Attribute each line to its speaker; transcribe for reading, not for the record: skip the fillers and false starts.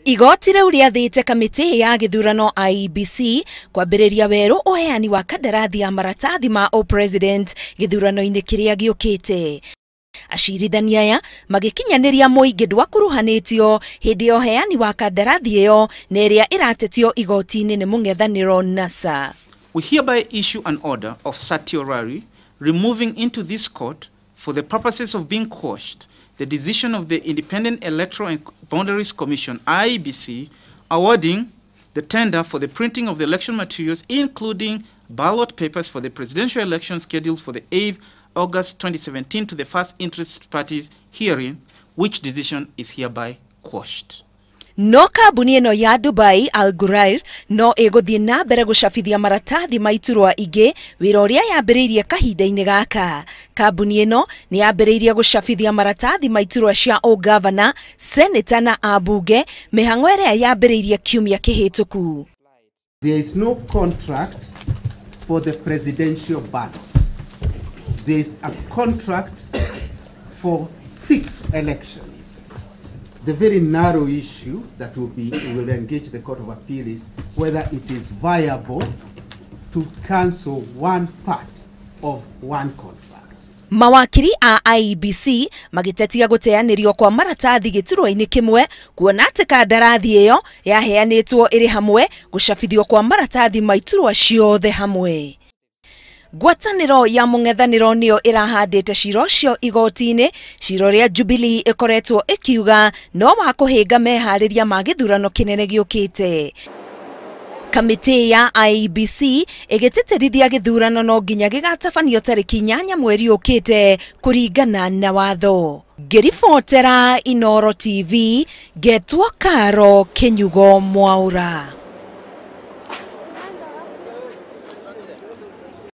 Speaker 1: Igoti rĩu rĩathĩte kamĩtĩ ya gĩthurano IEBC kwambĩrĩria werũ ũheani wa kandarathi ya maratathi ma ũpresident gĩthurano-inĩ kĩrĩa gĩũkĩte. Acirithania aya magĩkinyanĩria mũingĩ ndwakuruhanĩtio hĩndĩ ya ũheani wa kandarathi ĩyo na ĩrĩa ĩratetio igoti-inĩ nĩ mũng'ethanĩro NASA.
Speaker 2: We hereby issue an order of certiorari removing into this court for the purposes of being quashed the decision of the Independent Electoral and Boundaries Commission, IEBC, awarding the tender for the printing of the election materials, including ballot papers for the presidential election scheduled for the 8th August 2017 to the first interest parties hearing, which decision is hereby quashed.
Speaker 1: No kambuni ĩno ya Dubai Al Ghurair no ĩgũthiĩ na mbere gũcabithia maratathi ma iturwa ingĩ, wĩra ũrĩa yambĩrĩirie kahinda-inĩ gaka. Kambuni ĩno nĩ yambĩrĩirie gũcabithia maratathi ma iturwa cia ũgavana, seneta na ambunge, mĩhang'o ĩrĩa yambĩrĩirie kiumia kĩhĩtũku.
Speaker 3: There is no contract for the presidential ballot. There is a contract for 6 elections. The very narrow issue that will engage the Court of Appeal is whether it is viable to cancel one part of one contract.
Speaker 1: Mawakiri a IEBC magĩtetia gũteanĩrio kwa maratathi gĩturwa-inĩ kĩmwe kuona atĩ kandarathi ĩyo yaheanĩtwo ĩrĩ hamwe gũcabithio kwa maratathi ma iturwa ciothe hamwe. Ngwatanĩro ya mũng'ethanĩro nĩyo ĩrahandĩte cira ũcio igoti-inĩ, cira ũrĩa Jubilee ĩkoretwo ĩkiuga no wa kũhĩnga meharĩria ma gĩthurano kĩnene gĩũkĩte. Kamĩtĩ ya IEBC ĩgĩtĩtĩrithia gĩthurano no nginya gĩgatabanio tarĩki 8 mweri ũkĩte kũringana na watho. Ngĩribotera Inooro TV, ngetwo Karo Kĩnyugo Mwaura.